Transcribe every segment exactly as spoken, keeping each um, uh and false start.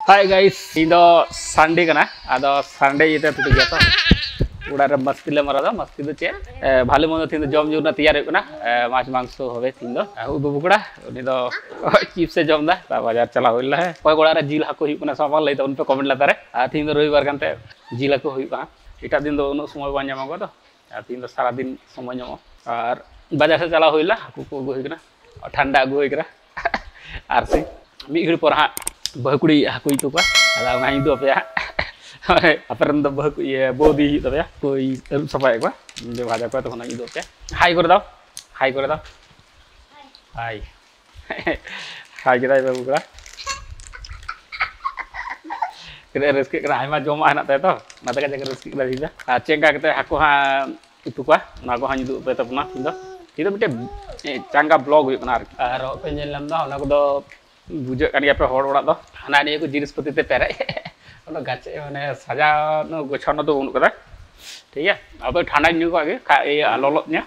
Hi guys, ᱤᱧ ᱫᱚ Sunday ᱠᱟᱱᱟ, ᱟᱫᱚ Sunday ᱤᱭᱟᱹᱛᱮ ᱛᱩᱴᱩ ᱜᱮᱭᱟ ᱛᱚ᱾ ᱚᱲᱟᱜ ᱨᱮ ᱢᱟᱥᱛᱤ ᱞᱮ ᱢᱟᱨᱟᱣ ᱫᱟ᱾ ᱢᱟᱥᱛᱤ ᱫᱚ ᱪᱮᱫ? ᱮ, ᱵᱷᱟᱞᱮ ᱢᱚᱱᱫᱚ ᱛᱤᱦᱤᱧ ᱫᱚ ᱡᱚᱢ ᱧᱩ ᱨᱮᱱᱟᱜ ᱛᱮᱭᱟᱨ ᱦᱩᱭᱩᱜ ᱠᱟᱱᱟ᱾ ᱮ, ᱢᱟᱪ ᱢᱟᱝᱥᱚ ᱦᱚᱵᱮ ᱛᱤᱦᱤᱧ ᱫᱚ᱾ ᱮ, ᱩᱫᱩ ᱵᱚᱠᱲᱟ, ᱩᱱᱤ ᱫᱚ chips ᱮ ᱡᱚᱢ ᱫᱟ, ᱛᱟ ᱵᱟᱡᱟᱨ ᱪᱟᱞᱟᱣ ᱦᱩᱭ ᱞᱮᱱᱟ᱾ ᱦᱮᱸ, ᱚᱠᱚᱭ ᱠᱚ ᱚᱲᱟᱜ ᱨᱮ ᱡᱤᱞ ᱦᱟᱹᱠᱩ ᱦᱩᱭᱩᱜ ᱠᱟᱱᱟ ᱥᱮ ᱵᱟᱝ ᱞᱟᱹᱭ ᱛᱟᱵᱚᱱ ᱯᱮ comment ᱞᱟᱛᱟᱨ ᱨᱮ᱾ ᱟᱨ ᱛᱤᱦᱤᱧ ᱫᱚ ᱨᱚᱵᱤᱵᱟᱨ ᱠᱟᱱᱛᱮ ᱡᱤᱞ ᱦᱟᱹᱠᱩ ᱦᱩᱭᱩᱜ ᱠᱟᱱᱟ᱾ ᱮᱴᱟᱜ ᱫᱤᱱ ᱫᱚ ᱩᱱᱟᱹᱜ ᱥᱚᱢᱚᱭ ᱵᱟᱝ ᱧᱟᱢᱚᱜᱚᱜ ᱫᱚ, ᱟᱨ ᱛᱤᱦᱤᱧ ᱫᱚ ᱥᱟᱨᱟᱫᱤᱱ ᱥᱚᱢᱚᱭ ᱧᱟᱢᱚᱜᱼᱟ᱾ ᱟᱨ ᱵᱟᱡᱟᱨ ᱥᱮᱫ ᱪᱟᱞᱟᱣ ᱦᱩᱭ ᱞᱮᱱᱟ, ᱦᱟᱹᱠᱩ ᱠᱚ ᱟᱹᱜᱩ ᱦᱩᱭ ᱠᱟᱱᱟ, ᱴᱷᱟᱱᱰᱟ ᱟᱹᱜᱩ ᱦᱩᱭ ᱠᱟᱱᱟ᱾ ᱟᱨ ᱥᱮ ᱢᱤᱫ ᱜᱷᱟᱹᱲᱤ ᱯᱚᱨ ᱦᱟᱸᱜ ᱵᱟᱹᱦᱩ ᱠᱩᱲᱤ ᱦᱟᱹᱠᱩᱭ ᱩᱛᱩ ᱠᱚᱣᱟ, ᱟᱫᱚ ᱚᱱᱟ ᱦᱚᱸᱧ ᱩᱫᱩᱜ ᱟᱯᱮᱭᱟ ᱦᱟᱸᱜ᱾ ᱟᱯᱮ ᱨᱮᱱ ᱫᱚ ᱵᱟᱹᱦᱩ ᱠᱩ-, ᱤᱭᱟᱹ, ᱵᱟᱹᱦᱩ ᱫᱤ ᱦᱩᱭᱩᱜ ᱛᱟᱯᱮᱭᱟ, ᱠᱚᱭ ᱟᱹᱨᱩᱵ ᱥᱟᱯᱷᱟᱭᱮᱫ ᱠᱚᱣᱟ, ᱤᱧ ᱫᱚ ᱵᱷᱟᱡᱟ ᱠᱚᱣᱟ, ᱛᱚᱠᱷᱚᱱ ᱦᱟᱸᱜ ᱤᱧ ᱩᱫᱩᱜ ᱟᱯᱮᱭᱟ᱾ Hi ᱠᱚᱨᱮ ᱫᱟᱣ, hi ᱠᱚᱨᱮ ᱫᱟᱣ, hi᱾ Hi ᱠᱮᱫᱟᱭ ᱵᱟᱹᱵᱩ ᱠᱚᱲᱟ᱾ ᱛᱤᱱᱟᱹᱜ ᱮ ᱨᱟᱹᱥᱠᱟᱹᱜ ᱠᱟᱱᱟ, ᱟᱭᱢᱟ ᱡᱚᱢᱟᱜ ᱦᱮᱱᱟᱜ ᱛᱟᱭᱟ ᱛᱚ, ᱚᱱᱟᱛᱮ ᱠᱟᱡᱟᱠ ᱮ ᱨᱟᱹᱥᱠᱟᱹᱜ ᱠᱟᱱᱟ ᱛᱤᱦᱤᱧ ᱫᱚ᱾ ᱟᱨ ᱪᱮᱫ ᱞᱮᱠᱟ ᱠᱟᱛᱮ ᱦᱟᱹᱠᱩ ᱦᱟᱸᱜ ᱩᱛᱩ ᱠᱚᱣᱟ, ᱚᱱᱟ ᱠᱚ ᱦᱟᱸᱜ ᱩᱫᱩᱜ ᱟᱯᱮ ᱛᱟᱵᱚᱱᱟ ᱛᱤᱦᱤᱧ ᱫᱚ᱾ ᱛᱤᱦᱤᱧ ᱫᱚ ᱢᱤᱫᱴᱮᱡ, ᱮ, ᱪᱟᱸᱜᱟ vlog ᱦᱩᱭᱩᱜ ᱠᱟᱱᱟ ᱟᱨᱠᱤ᱾ ᱟᱨ ᱯᱮ ᱧᱮᱞ ᱧᱟᱢ ᱫᱟ, ᱚᱱᱟ ᱠᱚᱫᱚ ᱵᱩᱡᱷᱟᱹᱜ ᱠᱟᱱ ᱜᱮᱭᱟ ᱯᱮ, ᱦᱚᱲ ᱚᱲᱟᱜ ᱫᱚ ᱦᱟᱱᱟ ᱱᱤᱭᱟᱹ ᱠᱚ ᱡᱤᱱᱤᱥ ᱯᱟᱹᱛᱤ ᱛᱮ ᱯᱮᱨᱮᱡ᱾ ᱚᱱᱟ ᱜᱟᱪᱷᱮ ᱢᱟᱱᱮ ᱥᱟᱡᱟᱣ ᱜᱚᱪᱷᱟᱱᱚ ᱫᱚ ᱵᱟᱹᱱᱩᱜ ᱠᱟᱫᱟ, ᱴᱷᱤᱠ ᱜᱮᱭᱟ᱾ ᱟᱫᱚ ᱴᱷᱟᱱᱰᱟᱧ ᱧᱩ ᱠᱟᱜ ᱜᱮ, ᱠᱷᱟᱡ ᱤᱭᱟᱹ ᱞᱚᱞᱚᱜ ᱛᱤᱧᱟ᱾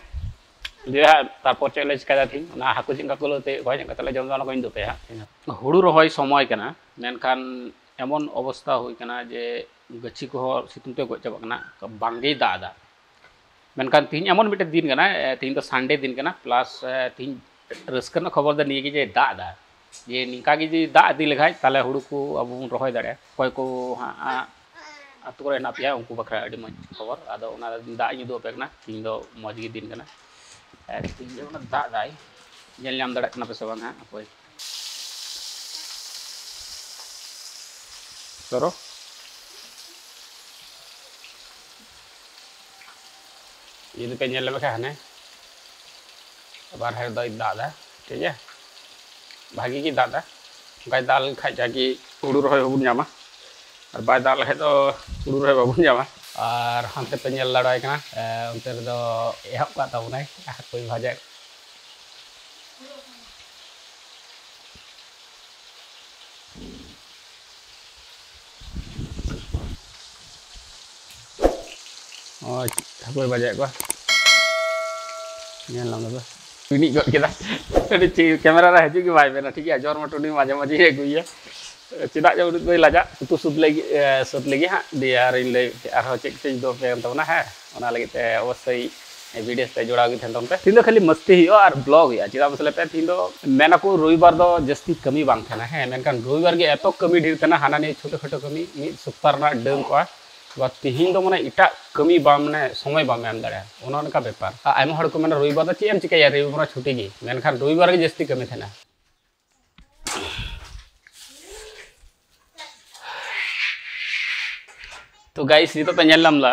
ᱫᱤᱭᱮ ᱦᱟᱸᱜ ᱛᱟᱨᱯᱚᱨ ᱪᱮᱫ ᱞᱮ ᱪᱤᱠᱟᱭᱫᱟ ᱛᱤᱦᱤᱧ, ᱚᱱᱟ ᱦᱟᱹᱠᱩ ᱪᱮᱫ ᱞᱮᱠᱟ ᱠᱚ ᱞᱟᱹᱭ ᱛᱮ ᱚᱠᱚᱭ ᱪᱮᱫ ᱞᱮᱠᱟ ᱛᱮᱞᱮ ᱡᱚᱢ ᱮᱫᱟ, ᱚᱱᱟ ᱠᱚᱧ ᱩᱫᱩᱜ ᱟᱯᱮᱭᱟ ᱦᱟᱸᱜ᱾ ᱦᱩᱲᱩ ᱨᱚᱦᱚᱭ ᱥᱚᱢᱚᱭ ᱠᱟᱱᱟ, ᱢᱮᱱᱠᱷᱟᱱ ᱮᱢᱚᱱ ᱚᱵᱚᱥᱛᱟ ᱦᱩᱭ ᱠᱟᱱᱟ ᱡᱮ ᱜᱟᱹᱪᱷᱤ ᱠᱚᱦᱚᱸ ᱥᱤᱛᱩᱝ ᱛᱮ ᱜᱚᱡ ᱪᱟᱵᱟᱜ ᱠᱟᱱᱟ, ᱵᱟᱝ ᱜᱮᱭ ᱫᱟᱜ ᱮᱫᱟ᱾ ᱢᱮᱱᱠᱷᱟᱱ ᱛᱤᱦᱤᱧ ᱮᱢᱚᱱ ᱢᱤᱫᱴᱮᱱ ᱫᱤᱱ ᱠᱟᱱᱟ, ᱮ, ᱛᱤᱦᱤᱧ ᱫᱚ Sunday ᱫᱤᱱ ᱠᱟᱱᱟ, plus, ᱮ, ᱛᱤᱦᱤᱧ ᱨᱟᱹᱥᱠᱟᱹ ᱨᱮᱱᱟᱜ ᱠᱷᱚᱵᱚᱨ ᱫᱚ ᱱᱤᱭᱟᱹ ᱜᱮ ᱡᱮ ᱫᱟᱜ ᱮᱫᱟ᱾ ᱡᱮ ᱱᱤᱝᱠᱟ ᱜᱮ ᱡᱩᱫᱤ ᱫᱟᱜ ᱤᱫᱤ ᱞᱮᱠᱷᱟᱡ, ᱛᱟᱦᱞᱮ ᱦᱩᱲᱩ ᱠᱚ ᱟᱵᱚ ᱵᱚᱱ ᱨᱚᱦᱚᱭ ᱫᱟᱲᱮᱭᱟᱜᱼᱟ᱾ ᱚᱠᱚᱭ ᱠᱚ ᱦᱟᱸᱜ ᱟᱹᱛᱩ ᱠᱚᱨᱮ ᱦᱮᱱᱟᱜ ᱯᱮᱭᱟ, ᱩᱱᱠᱩ ᱵᱟᱠᱷᱨᱟ ᱟᱹᱰᱤ ᱢᱚᱡᱽ ᱠᱷᱚᱵᱚᱨ᱾ ᱟᱫᱚ ᱚᱱᱟ ᱫᱟᱜ ᱤᱧ ᱩᱫᱩᱜ ᱟᱯᱮ ᱠᱟᱱᱟ, ᱛᱤᱦᱤᱧ ᱫᱚ ᱢᱚᱡᱽ ᱜᱮ ᱫᱤᱱ ᱠᱟᱱᱟ᱾ ᱮ, ᱛᱤᱦᱤᱧ ᱫᱚ ᱚᱱᱟ ᱫᱟᱜ ᱫᱟᱭ, ᱧᱮᱞ ᱧᱟᱢ ᱫᱟᱲᱮᱭᱟᱜ ᱠᱟᱱᱟ ᱯᱮ ᱥᱮ ᱵᱟᱝ ᱦᱟᱸᱜ? ᱚᱠᱚᱭ ᱥᱚᱨᱚ ᱡᱩᱫᱤ ᱯᱮ ᱧᱮᱞ ᱞᱮᱠᱷᱟᱱ ᱦᱟᱱᱮ ᱵᱟᱨᱦᱮ ᱨᱮᱫᱚᱭ ᱫᱟᱜ ᱮᱫᱟ, ᱴᱷᱤᱠ ᱜᱮᱭᱟ, ᱵᱷᱟᱜᱤ ᱜᱮ ᱫᱟᱜ ᱮᱫᱟ᱾ ᱚᱱᱠᱟᱭ ᱫᱟᱜ ᱞᱮᱠᱷᱟᱡ ᱡᱟᱜᱮ ᱦᱩᱲᱩ ᱨᱚᱦᱚᱭ ᱦᱚᱸᱵᱚᱱ ᱧᱟᱢᱟ, ᱟᱨ ᱵᱟᱭ ᱫᱟᱜ ᱞᱮᱠᱷᱟᱡ ᱫᱚ ᱦᱩᱲᱩ ᱨᱚᱦᱚᱭ ᱵᱟᱵᱚᱱ ᱧᱟᱢᱟ᱾ ᱟᱨ ᱦᱟᱱᱛᱮ ᱯᱮ ᱧᱮᱞ ᱫᱟᱲᱮᱭᱟᱭ ᱠᱟᱱᱟ, ᱮ, ᱚᱱᱛᱮ ᱨᱮᱫᱚ ᱮᱦᱚᱵ ᱠᱟᱜ ᱛᱟᱵᱚᱱᱟᱭ ᱦᱟᱹᱠᱩᱭ ᱵᱷᱟᱡᱟᱭᱮᱫ᱾ ᱱᱚᱜᱼᱚᱭ ᱦᱟᱹᱠᱩᱭ ᱵᱟᱡᱟᱭᱮᱫ ᱠᱚᱣᱟ, ᱧᱮᱞ ᱧᱟᱢ ᱫᱟᱯᱮ, ᱴᱩᱱᱤᱡ ᱜᱚᱫ ᱠᱮᱫᱟ᱾ ᱟᱹᱰᱤ ᱪᱮ-, ᱠᱮᱢᱮᱨᱟ ᱨᱮ ᱦᱤᱡᱩᱜ ᱜᱮ ᱵᱟᱭ ᱢᱮᱱᱟ, ᱴᱷᱤᱠ ᱜᱮᱭᱟ, ᱡᱚᱨ ᱢᱟ ᱴᱩᱱᱤ ᱢᱟᱡᱷᱮ ᱢᱟᱡᱷᱮ ᱟᱹᱜᱩᱭᱟ᱾ ᱪᱮᱫᱟᱜ ᱡᱮ ᱩᱱᱟᱹᱜ ᱫᱚᱭ ᱞᱟᱡᱟᱜ, ᱩᱛᱩ ᱥᱩᱫ ᱞᱟᱹᱜᱤᱫ, ᱮ, ᱥᱟᱹᱛ ᱞᱟᱹᱜᱤᱫ ᱦᱟᱸᱜ, ᱫᱤᱭᱮ ᱟᱨᱤᱧ ᱞᱟᱹᱭ ᱟᱨᱦᱚᱸ ᱪᱮᱫ ᱠᱚᱪᱚᱧ ᱩᱛᱩ ᱟᱯᱮ ᱠᱟᱱ ᱛᱟᱵᱚᱱᱟ, ᱦᱮᱸ, ᱚᱱᱟ ᱞᱟᱹᱜᱤᱫ ᱛᱮ ᱚᱵᱚᱥᱥᱳᱭ ᱵᱷᱤᱰᱤᱭᱳ ᱥᱟᱛᱮ ᱡᱚᱲᱟᱣ ᱜᱮ ᱛᱟᱦᱮᱱ ᱛᱟᱵᱚᱱ ᱯᱮ᱾ ᱛᱤᱦᱤᱧ ᱫᱚ ᱠᱷᱟᱹᱞᱤ ᱢᱟᱥᱛᱤ ᱦᱩᱭᱩᱜᱼᱟ ᱟᱨ ᱵᱞᱚᱜ ᱦᱩᱭᱩᱜᱼᱟ᱾ ᱪᱮᱫᱟᱜ ᱢᱟᱥᱮ ᱞᱟᱹᱭ ᱯᱮ, ᱛᱤᱦᱤᱧ ᱫᱚ ᱢᱮᱱᱟᱠᱚ ᱨᱚᱵᱤᱵᱟᱨ ᱫᱚ ᱡᱟᱹᱥᱛᱤ ᱠᱟᱹᱢᱤ ᱵᱟᱝ ᱛᱟᱦᱮᱱᱟ, ᱦᱮᱸ, ᱢᱮᱱᱠᱷᱟᱱ ᱨᱚᱵᱤᱵᱟᱨ ᱜᱮ ᱮᱛᱚ ᱠᱟᱹᱢᱤ ᱰᱷᱮᱨ ᱛᱟᱦᱮᱱᱟ, ᱦᱟᱱᱟ ᱱᱤᱭᱟᱹ ᱪᱷᱳᱴᱳ ᱠᱷᱟᱴᱳ ᱠᱟᱹᱢᱤ ᱢᱤᱫ ᱥᱚᱯᱛᱟ ᱨᱮᱱᱟᱜ ᱰᱟᱹᱝ ᱠᱚᱜᱼᱟ᱾ ᱵᱟ ᱛᱤᱦᱤᱧ ᱫᱚ ᱢᱟᱱᱮ ᱮᱴᱟᱜ ᱠᱟᱹᱢᱤ ᱵᱟᱢ, ᱢᱟᱱᱮ ᱥᱚᱢᱚᱭ ᱵᱟᱢ ᱮᱢ ᱫᱟᱲᱮᱭᱟᱜᱼᱟ, ᱚᱱᱮ ᱚᱱᱠᱟ ᱵᱮᱯᱟᱨ᱾ ᱟᱨ ᱟᱭᱢᱟ ᱦᱚᱲ ᱠᱚ ᱢᱮᱱᱟ ᱨᱚᱵᱤᱵᱟᱨ ᱫᱚ ᱪᱮᱫ ᱮᱢ ᱪᱤᱠᱟᱹᱭᱟ, ᱨᱚᱵᱤᱵᱟᱨ ᱢᱟ ᱪᱷᱩᱴᱤ ᱜᱮ, ᱢᱮᱱᱠᱷᱟᱱ ᱨᱚᱵᱤᱵᱟᱨ ᱜᱮ ᱡᱟᱹᱥᱛᱤ ᱠᱟᱹᱢᱤ ᱛᱟᱦᱮᱱᱟ᱾ ᱛᱚ ᱜᱟᱭᱤᱥ, ᱱᱤᱛᱚᱜ ᱯᱮ ᱧᱮᱞ ᱧᱟᱢ ᱮᱫᱟ,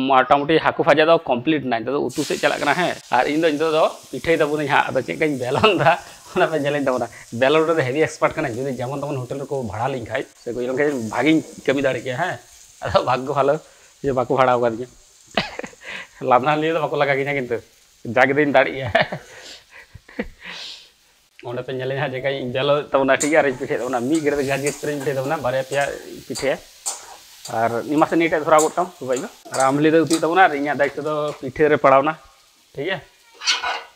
ᱢᱚᱴᱟᱢᱩᱴᱤ ᱦᱟᱹᱠᱩ ᱵᱷᱟᱡᱟ ᱫᱚ ᱠᱚᱢᱯᱞᱤᱴ ᱮᱱᱟ᱾ ᱱᱤᱛᱚᱜ ᱫᱚ ᱩᱛᱩ ᱥᱮᱫ ᱪᱟᱞᱟᱜ ᱠᱟᱱᱟ, ᱦᱮᱸ᱾ ᱟᱨ ᱤᱧ ᱫᱚ ᱱᱤᱛᱚᱜ ᱫᱚ ᱯᱤᱴᱷᱟᱹᱭ ᱛᱟᱵᱚᱱᱟᱹᱧ ᱦᱟᱸᱜ᱾ ᱟᱫᱚ ᱪᱮᱫ ᱞᱮᱠᱟᱧ ᱵᱮᱞᱚᱱ ᱮᱫᱟ, ᱚᱱᱟ ᱯᱮ ᱧᱮᱞᱟᱹᱧ ᱛᱟᱵᱚᱱᱟ᱾ ᱵᱮᱞᱚᱱ ᱨᱮᱫᱚ ᱦᱮᱵᱤ ᱮᱠᱥᱯᱟᱨᱴ ᱠᱟᱱᱟᱧ᱾ ᱡᱩᱫᱤ ᱡᱮᱢᱚᱱ ᱛᱮᱢᱚᱱ ᱦᱳᱴᱮᱞ ᱨᱮᱠᱚ ᱵᱷᱟᱲᱟ ᱞᱤᱧ ᱠᱷᱟᱡ ᱥᱮ ᱠᱚ ᱞᱮᱱᱠᱷᱟᱡ, ᱵᱷᱟᱜᱤᱧ ᱠᱟᱹᱢᱤ ᱫᱟᱲᱮ ᱠᱮᱭᱟ, ᱦᱮᱸ᱾ ᱟᱫᱚ ᱵᱷᱟᱜᱽᱜᱚ ᱵᱷᱟᱞᱚ ᱡᱮ ᱵᱟᱠᱚ ᱵᱷᱟᱲᱟ ᱟᱠᱟᱫᱤᱧᱟ᱾ ᱞᱟᱸᱫᱟ ᱱᱤᱭᱮ ᱫᱚ ᱵᱟᱠᱚ ᱞᱟᱜᱟ ᱠᱤᱧᱟ, ᱠᱤᱱᱛᱩ ᱡᱟ ᱜᱮ ᱫᱚᱧ ᱫᱟᱲᱮᱭᱟᱜ ᱜᱮᱭᱟ᱾ ᱚᱸᱰᱮ ᱯᱮ ᱧᱮᱞᱮᱧ ᱦᱟᱸᱜ, ᱪᱮᱠᱟᱧ ᱵᱮᱞᱚ ᱛᱟᱵᱚᱱᱟ, ᱴᱷᱤᱠ ᱜᱮᱭᱟ, ᱟᱨᱤᱧ ᱯᱤᱴᱷᱟᱹᱭ ᱛᱟᱵᱚᱱᱟ᱾ ᱢᱤᱫ ᱜᱷᱟᱹᱲᱤᱡ ᱫᱚ ᱡᱟᱦᱟᱸ ᱡᱤᱱᱤᱥ ᱯᱤᱴᱷᱟᱹᱭ ᱛᱟᱵᱚᱱᱟ, ᱵᱟᱨᱭᱟ ᱯᱮᱭᱟ ᱯᱤᱴᱷᱟᱹᱭᱟ᱾ ᱟᱨ ᱱᱤᱢᱟᱥᱮ ᱱᱤᱭᱟᱹᱴᱟᱜ ᱫᱷᱚᱨᱟᱣ ᱜᱚᱫ ᱠᱟᱢ, ᱵᱟᱵᱟ ᱟᱭᱳ᱾ ᱟᱨ ᱟᱢ ᱞᱟᱹᱭ ᱫᱚ ᱩᱛᱩᱭ ᱛᱟᱵᱚᱱᱟ, ᱟᱨ ᱤᱧᱟᱹᱜ ᱫᱟᱭᱤᱛᱛᱚ ᱫᱚ ᱯᱤᱴᱷᱟᱹ ᱨᱮ ᱯᱟᱲᱟᱣᱱᱟ, ᱴᱷᱤᱠ ᱜᱮᱭᱟ᱾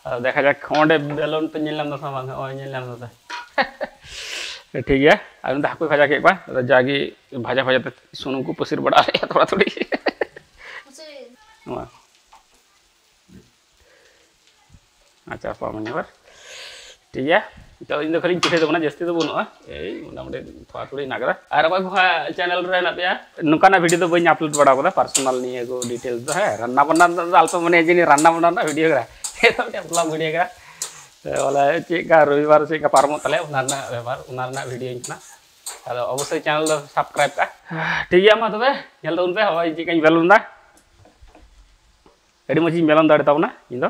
ᱟᱫᱚ ᱫᱮᱠᱷᱟ ᱡᱟᱠ, ᱚᱸᱰᱮ ᱵᱮᱞᱚᱱ ᱯᱮ ᱧᱮᱞ ᱧᱟᱢ ᱮᱫᱟ ᱥᱮ ᱵᱟᱝ? ᱦᱚᱸᱜᱼᱚᱭ ᱧᱮᱞ ᱧᱟᱢ ᱮᱫᱟ᱾ ᱴᱷᱤᱠ ᱜᱮᱭᱟ, ᱟᱨ ᱩᱱᱤ ᱫᱚ ᱦᱟᱹᱠᱩᱭ ᱵᱷᱟᱡᱟ ᱠᱮᱫ ᱠᱚᱣᱟ, ᱟᱫᱚ ᱡᱟᱜᱮ ᱵᱷᱟᱡᱟ ᱵᱷᱟᱡᱟ ᱛᱮ ᱥᱩᱱᱩᱢ ᱠᱚ ᱯᱟᱹᱥᱤᱨ ᱵᱟᱲᱟ ᱟᱞᱮᱭᱟ ᱛᱷᱚᱲᱟ ᱛᱷᱚᱲᱤ᱾ ᱱᱚᱣᱟ ᱟᱪᱪᱷᱟ, ᱯᱟᱣ ᱢᱟᱱᱮ ᱮᱵᱟᱨ ᱴᱷᱤᱠ ᱜᱮᱭᱟ᱾ ᱛᱚ ᱤᱧ ᱫᱚ ᱠᱷᱟᱹᱞᱤᱧ ᱯᱤᱴᱷᱟᱹᱭ ᱛᱟᱵᱚᱱᱟ, ᱡᱟᱹᱥᱛᱤ ᱫᱚ ᱵᱟᱹᱱᱩᱜᱼᱟ, ᱮᱭ ᱢᱚᱴᱟᱢᱩᱴᱤ ᱛᱷᱚᱲᱟ ᱛᱷᱚᱲᱤ ᱦᱮᱱᱟᱜ ᱠᱟᱫᱟ᱾ ᱟᱨ ᱚᱠᱚᱭ ᱠᱚ ᱦᱟᱸᱜ ᱪᱮᱱᱮᱞ ᱨᱮ ᱦᱮᱱᱟᱜ ᱯᱮᱭᱟ, ᱱᱚᱝᱠᱟᱱᱟᱜ ᱵᱷᱤᱰᱤᱭᱳ ᱫᱚ ᱵᱟᱹᱧ ᱟᱯᱞᱳᱰ ᱵᱟᱲᱟ ᱠᱟᱫᱟ, ᱯᱟᱨᱥᱚᱱᱟᱞ ᱱᱤᱭᱟᱹ ᱠᱚ ᱰᱤᱴᱮᱞᱥ ᱫᱚ, ᱦᱮᱸ᱾ ᱨᱟᱱᱱᱟ ᱵᱟᱱᱱᱟ ᱨᱮᱱᱟᱜ ᱫᱚ ᱟᱞᱚᱯᱮ ᱢᱚᱱᱮᱭᱟ ᱡᱮ ᱱᱤᱭᱟᱹ ᱨᱟᱱᱱᱟ ᱵᱟᱱᱱᱟ ᱨᱮᱱᱟᱜ ᱵᱷᱤᱰᱤᱭᱳ ᱠᱟᱱᱟ, ᱱᱤᱭᱟᱹ ᱫᱚ ᱢᱤᱫᱴᱮᱱ ᱵᱷᱞᱚᱜ ᱵᱷᱤᱰᱤᱭᱳ ᱠᱟᱱᱟ᱾ ᱵᱚᱞᱮ ᱪᱮᱫ ᱞᱮᱠᱟ ᱨᱚᱵᱤᱵᱟᱨ ᱪᱮᱫ ᱞᱮᱠᱟ ᱯᱟᱨᱚᱢᱚᱜ ᱛᱟᱞᱮᱭᱟ, ᱚᱱᱟ ᱨᱮᱱᱟᱜ ᱵᱮᱯᱟᱨ, ᱚᱱᱟ ᱨᱮᱱᱟᱜ ᱵᱷᱤᱰᱤᱭᱳᱧ ᱠᱟᱱᱟ᱾ ᱟᱫᱚ ᱚᱵᱚᱥᱥᱳᱭ ᱪᱮᱱᱮᱞ ᱫᱚ ᱥᱟᱵᱥᱠᱨᱟᱭᱤᱵ ᱠᱟᱜᱼᱟ᱾ ᱴᱷᱤᱠ ᱜᱮᱭᱟ, ᱢᱟ ᱛᱚᱵᱮ ᱧᱮᱞ ᱛᱟᱵᱚᱱ ᱯᱮ, ᱦᱚᱸᱜᱼᱚᱭ ᱪᱮᱫ ᱞᱮᱠᱟᱧ ᱵᱮᱞᱚᱱ ᱮᱫᱟ᱾ ᱟᱹᱰᱤ ᱢᱚᱡᱽ ᱤᱧ ᱵᱮᱞᱚᱱ ᱫᱟᱲᱮ ᱛᱟᱵᱚᱱᱟ ᱤᱧ ᱫᱚ᱾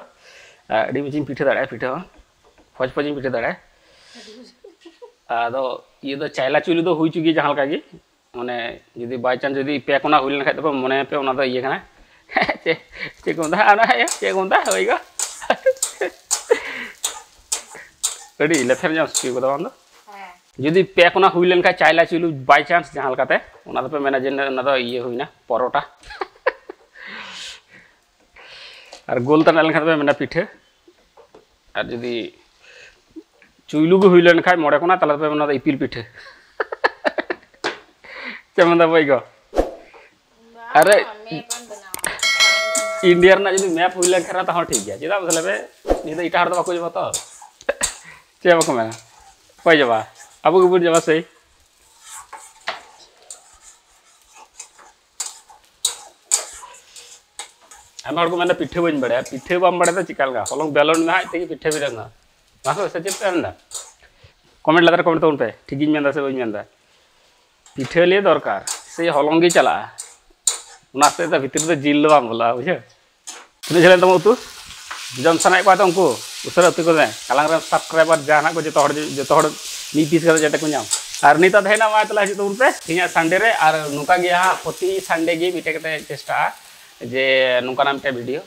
ᱟᱨ ᱟᱹᱰᱤ ᱢᱚᱡᱽ ᱤᱧ ᱯᱤᱴᱷᱟᱹ ᱫᱟᱲᱮᱭᱟᱜᱼᱟ, ᱯᱤᱴᱷᱟᱹ ᱦᱚᱸ ᱯᱷᱚᱡᱽ ᱯᱷᱚᱡᱽ ᱤᱧ ᱯᱤᱴᱷᱟᱹ ᱫᱟᱲᱮᱭᱟᱜᱼᱟ᱾ ᱟᱫᱚ ᱤᱭᱟᱹ ᱫᱚ ᱪᱟᱭᱞᱟ ᱪᱩᱞᱩ ᱫᱚ ᱦᱩᱭ ᱦᱚᱪᱚ ᱜᱮ ᱡᱟᱦᱟᱸ ᱞᱮᱠᱟ ᱜᱮ, ᱢᱟᱱᱮ ᱡᱩᱫᱤ by chance ᱡᱩᱫᱤ ᱯᱮ ᱠᱚᱱᱟ ᱦᱩᱭ ᱞᱮᱱᱠᱷᱟᱱ ᱫᱚ ᱢᱚᱱᱮ ᱯᱮ ᱚᱱᱟ ᱫᱚ ᱤᱭᱟᱹ ᱠᱟᱱᱟ᱾ ᱪᱮᱫ, ᱪᱮᱫ ᱠᱚ ᱢᱮᱛᱟᱜᱼᱟ ᱚᱱᱟ? ᱤᱭᱟᱹ ᱪᱮᱫ ᱠᱚ ᱢᱮᱛᱟᱜᱼᱟ? ᱦᱳᱭ ᱜᱚ᱾ ᱟᱹᱰᱤ ᱞᱮᱛᱷᱮᱨ ᱧᱚᱜ ᱥᱤ ᱠᱚᱫᱚ ᱵᱟᱝ ᱫᱚ᱾ ᱦᱮᱸ᱾ ᱡᱩᱫᱤ ᱯᱮ ᱠᱚᱱᱟ ᱦᱩᱭ ᱞᱮᱱᱠᱷᱟᱱ ᱪᱟᱭᱞᱟ ᱪᱩᱞᱩ by chance ᱡᱟᱦᱟᱸ ᱞᱮᱠᱟᱛᱮ, ᱚᱱᱟ ᱫᱚᱯᱮ ᱢᱮᱱᱟ ᱡᱮ ᱚᱱᱟ ᱫᱚ ᱤᱭᱟᱹ ᱦᱩᱭᱱᱟ, ᱯᱚᱨᱚᱴᱟ᱾ ᱟᱨ ᱜᱳᱞ ᱛᱟᱱᱟᱜ ᱞᱮᱱᱠᱷᱟᱱ ᱫᱚᱯᱮ ᱢᱮᱱᱟ ᱯᱤᱴᱷᱟᱹ᱾ ᱟᱨ ᱡᱩᱫᱤ ᱪᱩᱭᱞᱩ ᱜᱮ ᱦᱩᱭ ᱞᱮᱱᱠᱷᱟᱱ ᱢᱚᱬᱮ ᱠᱚᱱᱟ, ᱛᱟᱦᱞᱮ ᱫᱚᱯᱮ ᱢᱮᱱᱟ ᱫᱚ ᱤᱯᱤᱞ ᱯᱤᱴᱷᱟᱹ᱾ ᱪᱮᱫ ᱢᱮᱱᱫᱟ ᱵᱚᱭ ᱜᱚ? ᱟᱨᱮ, ᱤᱱᱰᱤᱭᱟ ᱨᱮᱱᱟᱜ ᱡᱩᱫᱤ ᱢᱮᱯ ᱦᱩᱭ ᱞᱮᱱᱠᱷᱟᱱ ᱛᱟᱦᱚᱸ ᱴᱷᱤᱠ ᱜᱮᱭᱟ᱾ ᱪᱮᱫᱟᱜ ᱢᱟᱥᱮ ᱞᱟᱹᱭ ᱢᱮ? ᱱᱤᱭᱟᱹ ᱫᱚ ᱮᱴᱟᱜ ᱦᱚᱲ ᱫᱚ ᱵᱟᱠᱚ ᱡᱚᱢᱟ ᱛᱚ᱾ ᱪᱮᱫ ᱵᱟᱠᱚ ᱢᱮᱱᱟ? ᱚᱠᱚᱭ ᱡᱚᱢᱟ? ᱟᱵᱚ ᱜᱮᱵᱚᱱ ᱡᱚᱢᱟ ᱥᱮᱭ᱾ ᱟᱭᱢᱟ ᱦᱚᱲ ᱠᱚ ᱢᱮᱱᱫᱟ, "ᱯᱤᱴᱷᱟᱹ ᱵᱟᱹᱧ ᱵᱟᱲᱟᱭᱟ᱾" ᱯᱤᱴᱷᱟᱹ ᱵᱟᱢ ᱵᱟᱲᱟᱭ ᱫᱚ ᱪᱮᱠᱟ ᱞᱮᱠᱟ? ᱦᱚᱞᱚᱝ ᱵᱮᱞᱚᱱ ᱢᱮ, ᱟᱡ ᱛᱮᱜᱮ ᱯᱤᱴᱷᱟᱹ ᱵᱮᱱᱟᱣ ᱮᱱᱟ᱾ ᱢᱟ ᱥᱮ ᱪᱮᱫ ᱯᱮ ᱢᱮᱱᱫᱟ? ᱠᱚᱢᱮᱱᱴ ᱞᱟᱛᱟᱨ ᱨᱮ ᱠᱚᱢᱮᱱᱴ ᱛᱟᱵᱚᱱ ᱯᱮ, ᱴᱷᱤᱠ ᱜᱤᱧ ᱢᱮᱱᱫᱟ ᱥᱮ ᱵᱟᱹᱧ ᱢᱮᱱᱫᱟ᱾ ᱯᱤᱴᱷᱟᱹ ᱞᱤᱭᱮ ᱫᱚᱨᱠᱟᱨ, ᱥᱮ ᱦᱚᱞᱚᱝ ᱜᱮ ᱪᱟᱞᱟᱜᱼᱟ, ᱚᱱᱟ ᱥᱟᱛᱮ ᱫᱚ ᱵᱷᱤᱛᱨᱤ ᱨᱮ ᱡᱤᱞ ᱫᱚ ᱵᱟᱝ ᱵᱚᱞᱚᱜᱼᱟ, ᱵᱩᱡᱷᱟᱹᱣ? ᱛᱤᱱᱟᱹᱜ ᱡᱷᱟᱹᱞ ᱮᱱ ᱛᱟᱢᱟ ᱩᱛᱩ? ᱡᱚᱢ ᱥᱟᱱᱟᱭᱮᱫ ᱠᱚᱣᱟ ᱛᱚ ᱩᱱᱠᱩ, ᱩᱥᱟᱹᱨᱟ ᱩᱛᱩ ᱠᱚᱢᱮ᱾ ᱟᱞᱟᱝ ᱨᱮᱱ ᱥᱟᱵᱥᱠᱨᱟᱭᱵᱟᱨ ᱡᱟᱦᱟᱸ ᱦᱮᱱᱟᱜ ᱠᱚ, ᱡᱚᱛᱚ ᱦᱚᱲ, ᱡᱚᱛᱚ ᱦᱚᱲ ᱢᱤᱫ ᱯᱤᱥ ᱠᱟᱛᱮ ᱡᱟᱛᱮ ᱠᱚ ᱧᱟᱢ᱾ ᱟᱨ ᱱᱤᱛᱚᱜ ᱫᱚ ᱦᱮᱡ ᱮᱱᱟ, ᱢᱟ ᱛᱟᱦᱞᱮ ᱦᱤᱡᱩᱜ ᱛᱟᱵᱚᱱ ᱯᱮ ᱛᱮᱦᱮᱧᱟᱜ ᱥᱟᱱᱰᱮ ᱨᱮ᱾ ᱟᱨ ᱱᱚᱝᱠᱟ ᱜᱮ ᱦᱟᱸᱜ ᱯᱨᱚᱛᱤ ᱥᱟᱱᱰᱮ ᱜᱮ ᱢᱤᱫᱴᱮᱡ ᱠᱟᱛᱮ ᱪᱮᱥᱴᱟᱜᱼᱟ ᱡᱮ ᱱᱚᱝᱠᱟᱱᱟᱜ ᱢᱤᱫᱴᱮᱡ ᱵᱷᱤᱰᱤᱭᱳ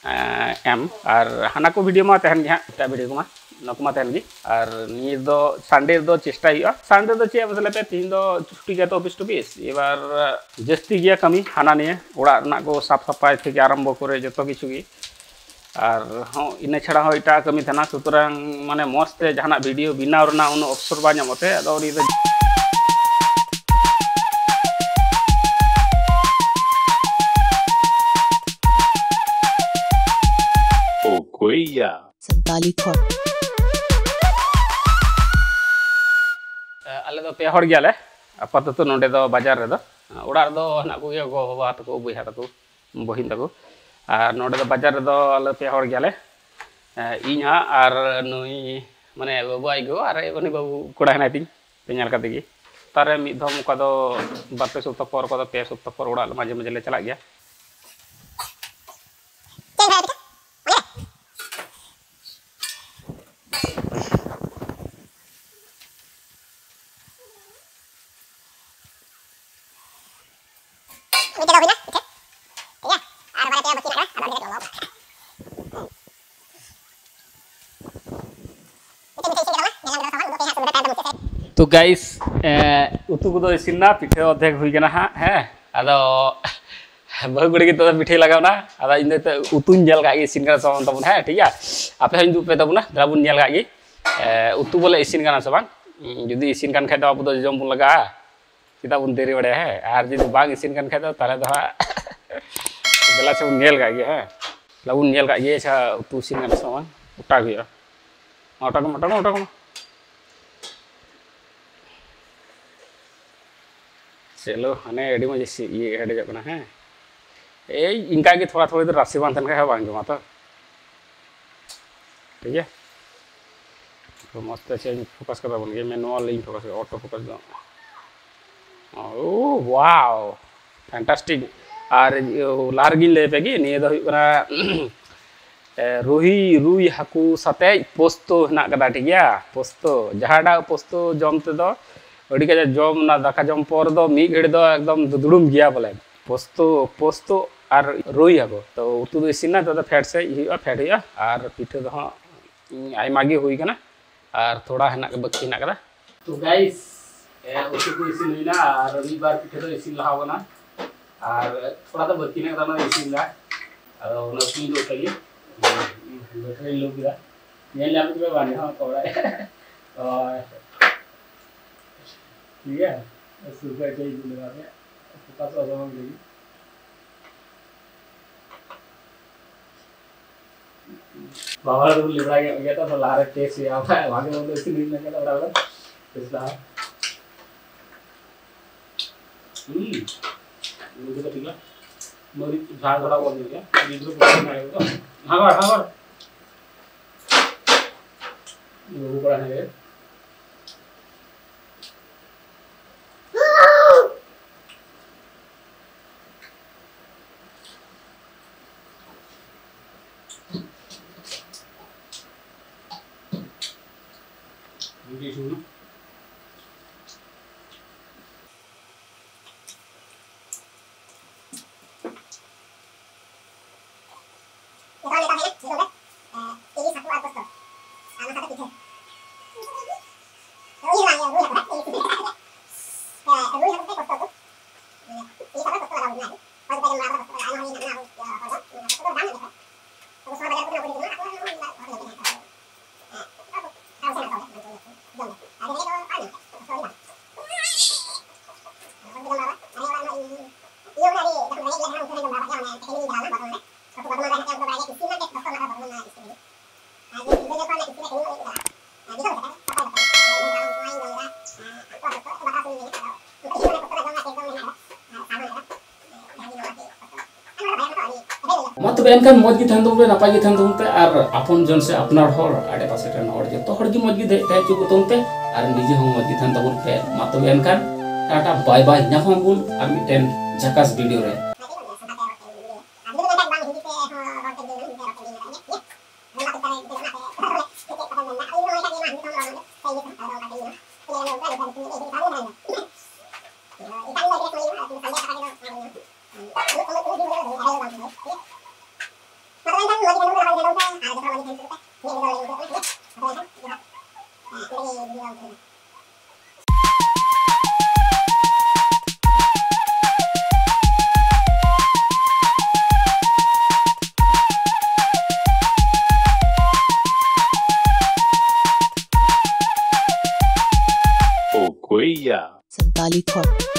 ᱮᱸ, ᱮᱢ᱾ ᱟᱨ ᱦᱟᱱᱟ ᱠᱚ ᱵᱷᱤᱰᱤᱭᱳ ᱢᱟ ᱛᱟᱦᱮᱱ ᱜᱮ ᱦᱟᱸᱜ, ᱮᱴᱟᱜ ᱵᱷᱤᱰᱤᱭᱳ ᱠᱚᱢᱟ, ᱚᱱᱟ ᱠᱚᱢᱟ ᱛᱟᱦᱮᱱ ᱜᱮ᱾ ᱟᱨ ᱱᱤᱭᱟᱹ ᱫᱚ ᱥᱟᱱᱰᱮ ᱨᱮᱫᱚ ᱪᱮᱥᱴᱟᱭ ᱦᱩᱭᱩᱜᱼᱟ᱾ ᱥᱟᱱᱰᱮ ᱫᱚ ᱪᱮᱫ ᱢᱟᱥᱮ ᱞᱟᱹᱭ ᱯᱮ, ᱛᱤᱦᱤᱧ ᱫᱚ ᱪᱷᱩᱴᱤ ᱜᱮᱭᱟ ᱛᱚ ᱚᱯᱷᱤᱥ ᱴᱚᱯᱷᱤᱥ, ᱮᱵᱟᱨ ᱡᱟᱹᱥᱛᱤ ᱜᱮᱭᱟ ᱠᱟᱹᱢᱤ ᱦᱟᱱᱟ ᱱᱤᱭᱟᱹ, ᱚᱲᱟᱜ ᱨᱮᱱᱟᱜ ᱠᱚ ᱥᱟᱯ ᱥᱟᱯᱷᱟᱭ ᱛᱷᱮᱠᱮ ᱟᱨᱟᱢᱵᱚ ᱠᱚᱨᱮ ᱡᱚᱛᱚ ᱠᱤᱪᱷᱩ ᱜᱮ᱾ ᱟᱨ ᱦᱚᱸ ᱤᱱᱟᱹ ᱪᱷᱟᱲᱟ ᱦᱚᱸ ᱮᱴᱟᱜ ᱠᱟᱹᱢᱤ ᱛᱟᱦᱮᱱᱟ, ᱥᱩᱛᱚᱨᱟᱝ ᱢᱟᱱᱮ ᱢᱚᱡᱽ ᱛᱮ ᱡᱟᱦᱟᱱᱟᱜ ᱵᱷᱤᱰᱤᱭᱳ ᱵᱮᱱᱟᱣ ᱨᱮᱱᱟᱜ ᱩᱱᱟᱹᱜ ᱚᱯᱥᱚᱨ ᱵᱟᱭ ᱧᱟᱢᱚᱜ ᱛᱮ, ᱟᱫᱚ ᱩᱱᱤ ᱫᱚ ᱚᱠᱚᱭᱭᱟ? ᱥᱟᱱᱛᱟᱞᱤ ᱛᱷᱚᱠ᱾ ᱟᱞᱮ ᱫᱚ ᱯᱮ ᱦᱚᱲ ᱜᱮᱭᱟᱞᱮ ᱟᱯᱟᱛᱚᱛᱚ ᱱᱚᱰᱮ ᱫᱚ ᱵᱟᱡᱟᱨ ᱨᱮᱫᱚ᱾ ᱚᱲᱟᱜ ᱨᱮᱫᱚ ᱦᱮᱱᱟᱜ ᱠᱚᱜᱮᱭᱟ ᱜᱚ, ᱵᱟᱵᱟ ᱛᱟᱠᱚ, ᱵᱚᱭᱦᱟ ᱛᱟᱠᱚ, ᱵᱚᱦᱤᱱ ᱛᱟᱠᱚ᱾ ᱟᱨ ᱱᱚᱰᱮ ᱫᱚ ᱵᱟᱡᱟᱨ ᱨᱮᱫᱚ ᱟᱞᱮ ᱯᱮ ᱦᱚᱲ ᱜᱮᱭᱟᱞᱮ᱾ ᱤᱧ ᱦᱟᱸᱜ ᱟᱨ ᱱᱩᱭ, ᱢᱟᱱᱮ ᱵᱟᱹᱵᱩ ᱟᱡ ᱜᱚ ᱟᱨ ᱩᱱᱤ ᱵᱟᱹᱵᱩ ᱠᱚᱲᱟ ᱦᱮᱱᱟᱭ ᱛᱤᱧ, ᱯᱮ ᱧᱮᱞ ᱠᱟᱫᱮ ᱜᱮ᱾ ᱛᱟᱨᱮ ᱢᱤᱫ ᱫᱷᱚᱢ ᱚᱠᱟ ᱫᱚ ᱵᱟᱨ ᱯᱮ ᱥᱚᱯᱛᱟ ᱯᱚᱨ, ᱚᱠᱟ ᱫᱚ ᱯᱮ ᱥᱚᱯᱛᱟ ᱯᱚᱨ ᱚᱲᱟᱜ ᱢᱟᱡᱷᱮ ᱢᱟᱡᱷᱮ ᱞᱮ ᱪᱟᱞᱟᱜ ᱜᱮᱭᱟ᱾ ᱢᱤᱫᱴᱮᱡ ᱫᱚ ᱦᱩᱭᱱᱟ, ᱯᱤᱴᱷᱟᱹ᱾ ᱴᱷᱤᱠ ᱜᱮᱭᱟ? ᱟᱨ ᱵᱟᱨᱭᱟ ᱯᱮᱭᱟ ᱵᱟᱹᱠᱤ ᱢᱮᱱᱟᱜ ᱠᱟᱫᱟ, ᱟᱫᱚ ᱢᱤᱫᱴᱮᱡ ᱫᱚ ᱞᱚᱞᱚ ᱠᱟᱜᱼᱟ᱾ ᱢᱤᱫᱴᱮᱡ ᱢᱤᱫᱴᱮᱡ ᱤᱥᱤᱱ ᱠᱮᱫᱟ ᱵᱚᱞᱮ, ᱧᱮᱞ ᱧᱟᱢ ᱠᱮᱫᱟ ᱥᱟᱢᱟᱱ, ᱩᱫᱩᱜ ᱯᱮ ᱦᱟᱸᱜ, ᱥᱩᱵᱤᱫᱷᱟ ᱛᱟᱭᱚᱢ ᱛᱮ ᱢᱩᱪᱟᱹᱫ ᱥᱮᱫ᱾ ᱛᱚ ᱜᱟᱭᱤᱥ, ᱮ, ᱩᱛᱩ ᱠᱚᱫᱚ ᱤᱥᱤᱱ ᱱᱟ, ᱯᱤᱴᱷᱟᱹ ᱚᱨᱫᱷᱮᱠ ᱦᱩᱭ ᱠᱟᱱᱟ ᱦᱟᱸᱜ, ᱦᱮᱸ᱾ ᱟᱫᱚ ᱵᱟᱹᱦᱩ ᱠᱩᱲᱤ ᱜᱮ ᱱᱤᱛᱚᱜ ᱫᱚ ᱯᱤᱴᱷᱟᱹᱭ ᱞᱟᱜᱟᱣ ᱱᱟ, ᱟᱫᱚ ᱤᱧ ᱫᱚ ᱱᱤᱛᱚᱜ ᱩᱛᱩᱧ ᱧᱮᱞ ᱠᱟᱜ ᱜᱮ, ᱤᱥᱤᱱ ᱠᱟᱱᱟ ᱥᱮ ᱵᱟᱝ ᱛᱟᱵᱚᱱ, ᱦᱮᱸ, ᱴᱷᱤᱠ ᱜᱮᱭᱟ? ᱟᱯᱮ ᱦᱚᱸ ᱩᱫᱩᱜ ᱯᱮ ᱛᱟᱵᱚᱱᱟ, ᱫᱮᱞᱟ ᱵᱚᱱ ᱧᱮᱞ ᱠᱟᱜ ᱜᱮ, ᱮ, ᱩᱛᱩ ᱵᱚᱞᱮ ᱤᱥᱤᱱ ᱠᱟᱱᱟ ᱥᱮ ᱵᱟᱝ᱾ ᱡᱩᱫᱤ ᱤᱥᱤᱱ ᱠᱟᱱ ᱠᱷᱟᱡ ᱫᱚ ᱟᱵᱚ ᱫᱚ ᱡᱚᱡᱚᱢ ᱵᱚᱱ ᱞᱟᱜᱟᱜᱼᱟ᱾ ᱪᱮᱫᱟᱜ ᱵᱚᱱ ᱫᱮᱨᱤ ᱵᱟᱲᱟᱭᱟ, ᱦᱮᱸ? ᱟᱨ ᱡᱩᱫᱤ ᱵᱟᱝ ᱤᱥᱤᱱ ᱠᱟᱱ ᱠᱷᱟᱡ ᱫᱚ, ᱛᱟᱦᱚᱞᱮ ᱫᱚ ᱦᱟᱸᱜ ᱫᱮᱞᱟ ᱥᱮ ᱵᱚᱱ ᱧᱮᱞ ᱠᱟᱜ ᱜᱮᱭᱟ, ᱦᱮᱸ? ᱛᱟᱦᱚᱞᱮ ᱵᱚᱱ ᱧᱮᱞ ᱠᱟᱜ ᱜᱮᱭᱟ, ᱟᱪᱪᱷᱟ, ᱩᱛᱩ ᱤᱥᱤᱱ ᱠᱟᱱᱟ ᱥᱮ ᱵᱟᱝ? ᱚᱴᱟᱜ ᱦᱩᱭᱩᱜᱼᱟ᱾ ᱚᱴᱟᱜ ᱢᱮ, ᱚᱴᱟᱜ ᱢᱮ, ᱚᱴᱟᱜ ᱢᱮ᱾ ᱪᱚᱞᱚ, ᱦᱟᱱᱮ ᱟᱹᱰᱤ ᱢᱚᱡᱽ ᱤᱥᱤ-, ᱤᱭᱟᱹ ᱦᱮᱰᱮᱡᱚᱜ ᱠᱟᱱᱟ, ᱦᱮᱸ᱾ ᱮᱭ ᱤᱱᱠᱟ ᱜᱮ ᱛᱷᱚᱲᱟ ᱛᱷᱚᱲᱤ ᱫᱚ ᱨᱟᱥᱮ ᱵᱟᱝ ᱛᱟᱦᱮᱱ ᱠᱷᱟᱡ ᱦᱚᱸ ᱵᱟᱝ ᱡᱚᱢᱟ ᱛᱚ᱾ ᱴᱷᱤᱠ ᱜᱮᱭᱟ? ᱛᱚ ᱢᱚᱡᱽ ᱛᱮ ᱪᱮᱫ ᱤᱧ focus ᱠᱟᱫᱟ ᱵᱚᱱ ᱜᱮ, manual ᱤᱧ focus ᱠᱟᱫᱟ, auto focus ᱫᱚ᱾ ᱳ, wow! Fantastic! ᱟᱨ ᱤᱭᱟᱹ, ᱞᱟᱦᱟ ᱨᱮᱜᱮᱧ ᱞᱟᱹᱭ ᱟᱯᱮ ᱜᱮ, ᱱᱤᱭᱟᱹ ᱫᱚ ᱦᱩᱭᱩᱜ ᱠᱟᱱᱟ, ᱮ, ᱨᱩᱦᱤ, ᱨᱩᱭ ᱦᱟᱹᱠᱩ ᱥᱟᱛᱮᱡ ᱯᱳᱥᱛᱳ ᱦᱮᱱᱟᱜ ᱠᱟᱫᱟ, ᱴᱷᱤᱠ ᱜᱮᱭᱟ? ᱯᱳᱥᱛᱳ, ᱡᱟᱦᱟᱸᱴᱟᱜ ᱯᱳᱥᱛᱳ ᱡᱚᱢ ᱛᱮᱫᱚ ᱟᱹᱰᱤ ᱠᱟᱡᱟᱠ ᱡᱚᱢ, ᱚᱱᱟ ᱫᱟᱠᱟ ᱡᱚᱢ ᱯᱚᱨ ᱫᱚ ᱢᱤᱫ ᱜᱷᱟᱹᱲᱤ ᱫᱚ ᱮᱠᱫᱚᱢ ᱫᱩᱫᱲᱩᱢ ᱜᱮᱭᱟ ᱵᱚᱞᱮ᱾ ᱯᱳᱥᱛᱳ, ᱯᱳᱥᱛᱳ ᱟᱨ ᱨᱩᱭ ᱦᱟᱹᱠᱩ᱾ ᱛᱚ ᱩᱛᱩ ᱫᱚ ᱤᱥᱤᱱ ᱱᱟ, ᱱᱤᱛᱚᱜ ᱫᱚ ᱯᱷᱮᱰ ᱥᱮᱡ ᱦᱩᱭᱩᱜᱼᱟ, ᱯᱷᱮᱰ ᱦᱩᱭᱩᱜᱼᱟ᱾ ᱟᱨ ᱯᱤᱴᱷᱟᱹ ᱫᱚ ᱦᱟᱸᱜ ᱟᱭᱢᱟ ᱜᱮ ᱦᱩᱭ ᱠᱟᱱᱟ, ᱟᱨ ᱛᱷᱚᱲᱟ ᱦᱮᱱᱟᱜ, ᱵᱟᱹᱠᱤ ᱦᱮᱱᱟᱜ ᱠᱟᱫᱟ᱾ ᱛᱚ guys, ᱮ, ᱩᱛᱩ ᱠᱚ ᱤᱥᱤᱱ ᱦᱩᱭᱱᱟ ᱟᱨ ᱢᱤᱫ ᱵᱟᱨ ᱯᱤᱴᱷᱟᱹ ᱫᱚ ᱤᱥᱤᱱ ᱞᱟᱦᱟᱣ ᱠᱟᱱᱟ, ᱟᱨ ᱛᱷᱚᱲᱟ ᱫᱚ ᱵᱟᱹᱠᱤ ᱦᱮᱱᱟᱜ ᱠᱟᱫᱟ, ᱚᱱᱟ ᱫᱚ ᱤᱥᱤᱱ ᱫᱟ᱾ ᱟᱫᱚ ᱚᱱᱟ ᱩᱛᱩ ᱫᱚ ᱩᱛᱟᱹᱨ ᱜᱮ ᱵᱮᱴᱟᱨᱤ ᱞᱳ ᱠᱮᱫᱟ, ᱧᱮᱞ ᱧᱟᱢ ᱠᱮᱫᱟ ᱵᱟᱝ ᱦᱚᱸ ᱛᱚᱲᱟᱭ᱾ ᱦᱳᱭ, ᱴᱷᱤᱠ ᱜᱮᱭᱟ, ᱥᱩᱨ ᱠᱷᱚᱡ ᱪᱮᱫ ᱤᱧ ᱞᱟᱹᱭᱟ ᱟᱯᱮ, ᱯᱷᱳᱠᱟᱥᱚᱜᱼᱟ ᱥᱮ ᱵᱟᱝ ᱞᱟᱹᱜᱤᱫ᱾ ᱵᱟᱵᱟ ᱦᱚᱲ ᱫᱚᱠᱚ ᱞᱟᱹᱭ ᱵᱟᱲᱟᱭ ᱜᱮᱭᱟ ᱛᱚ, ᱞᱟᱦᱟᱨᱮ ᱴᱮᱥᱴ ᱦᱩᱭᱩᱜᱼᱟ, ᱵᱟᱠᱷᱟᱡ ᱵᱷᱟᱜᱮ ᱢᱚᱱᱫᱚ ᱤᱥᱤᱱ ᱦᱩᱭ ᱞᱮᱱᱠᱷᱟᱱ ᱫᱚ ᱚᱲᱟᱜ ᱨᱮ ᱴᱮᱥᱴ ᱞᱟᱦᱟ᱾ ᱦᱩᱸ, ᱱᱚᱣᱟ ᱫᱚ ᱴᱷᱤᱠ ᱜᱮᱭᱟ᱾ ᱢᱟᱹᱨᱤᱪ ᱡᱷᱟᱞ ᱫᱷᱟᱨᱟ ᱵᱚᱱ ᱧᱚᱜ ᱜᱮᱭᱟ, ᱜᱤᱫᱽᱨᱟᱹ ᱠᱚ ᱵᱟᱝ ᱧᱟᱢ ᱠᱚ᱾ ᱦᱟᱸᱜᱟᱲ, ᱦᱟᱸᱜᱟᱲ᱾ ᱞᱩᱵᱩ ᱠᱚᱲᱟ ᱦᱮᱸ᱾ ᱱᱤᱛᱚᱜ ᱱᱤᱛᱚᱜ ᱦᱮᱡ ᱮᱱᱟ, ᱱᱤᱛᱚᱜ ᱫᱚ, ᱮ, ᱤᱞᱤᱥ ᱦᱟᱹᱠᱩ ᱟᱨ ᱯᱳᱥᱛᱚ᱾ ᱟᱨ ᱚᱱᱟ ᱥᱟᱶᱛᱮ ᱯᱤᱴᱷᱟᱹ᱾ ᱨᱩᱭ ᱦᱟᱹᱠᱩ, ᱨᱩᱭ ᱦᱟᱹᱠᱩ, ᱦᱮᱸ, ᱤᱞᱤᱥ ᱦᱟᱹᱠᱩ᱾ ᱦᱮᱸ, ᱨᱩᱭ ᱦᱟᱹᱠᱩ ᱥᱟᱶᱛᱮ ᱯᱳᱥᱛᱚ ᱩᱛᱩ᱾ ᱤᱞᱤᱥ ᱦᱟᱹᱠᱩ ᱯᱳᱥᱛᱚ ᱞᱟᱜᱟᱣ ᱦᱩᱭ ᱠᱟᱱᱟ᱾ ᱦᱚᱭ ᱫᱚ ᱯᱮ ᱡᱚᱢ ᱵᱟᱲᱟ ᱠᱟᱫᱟ ᱯᱳᱥᱛᱚ ᱞᱟᱜᱟᱣ, ᱟᱭᱢᱟ ᱦᱩᱭ ᱮᱱᱟ, ᱚᱱᱟ ᱦᱚᱸ, ᱤᱭᱟᱹ, ᱦᱚᱲ ᱫᱚ, ᱤᱞᱤᱥ ᱦᱟᱹᱠᱩ ᱫᱚ ᱵᱟᱝ ᱧᱟᱢᱚᱜ ᱠᱟᱱᱟ᱾ ᱟᱵᱚ ᱥᱚᱦᱚᱨ ᱵᱟᱡᱟᱨ ᱠᱚᱨᱮ ᱚᱠᱚᱭ ᱡᱚᱢᱟ, ᱟᱠᱚ ᱦᱚᱸ ᱚᱱᱟ ᱦᱚᱲ ᱫᱚ ᱵᱟᱝ ᱧᱟᱢᱚᱜ ᱠᱟᱱᱟ᱾ ᱦᱮᱸ, ᱟᱵᱚ ᱥᱟᱶ ᱥᱮᱱᱟᱜ ᱦᱚᱲ ᱫᱚ ᱵᱟᱝ ᱧᱟᱢᱚᱜ ᱠᱟᱱᱟ᱾ ᱡᱚᱢ ᱫᱚ᱾ ᱟᱨ ᱢᱟ ᱛᱚᱵᱮ ᱮᱱᱠᱷᱟᱱ ᱢᱚᱡᱽ ᱜᱮ ᱛᱟᱦᱮᱱ ᱛᱟᱵᱚᱱ ᱯᱮ, ᱱᱟᱯᱟᱭ ᱜᱮ ᱛᱟᱦᱮᱱ ᱛᱟᱵᱚᱱ ᱯᱮ, ᱟᱨ ᱟᱯᱚᱱ ᱡᱚᱱ ᱥᱮ ᱟᱯᱱᱟᱨ ᱦᱚᱲ, ᱟᱰᱮ ᱯᱟᱥᱮ ᱨᱮᱱ ᱦᱚᱲ, ᱡᱚᱛᱚ ᱦᱚᱲ ᱜᱮ ᱢᱚᱡᱽ ᱜᱮ ᱛᱟᱦᱮᱸ ᱦᱚᱪᱚ ᱠᱚ ᱛᱟᱵᱚᱱ ᱯᱮ, ᱟᱨ ᱱᱤᱡᱮ ᱦᱚᱸ ᱢᱚᱡᱽ ᱜᱮ ᱛᱟᱦᱮᱱ ᱛᱟᱵᱚᱱ ᱯᱮ᱾ ᱢᱟ ᱛᱚᱵᱮ ᱮᱱᱠᱷᱟᱱ ᱴᱟᱴᱟ ᱵᱟᱭ ᱵᱟᱭ, ᱧᱟᱯᱟᱢ ᱵᱚᱱ ᱟᱨ ᱢᱤᱫᱴᱮᱱ ᱡᱷᱟᱠᱟᱥ ᱵᱷᱤᱰᱤᱭᱳ ᱨᱮ᱾ Santalee Talk.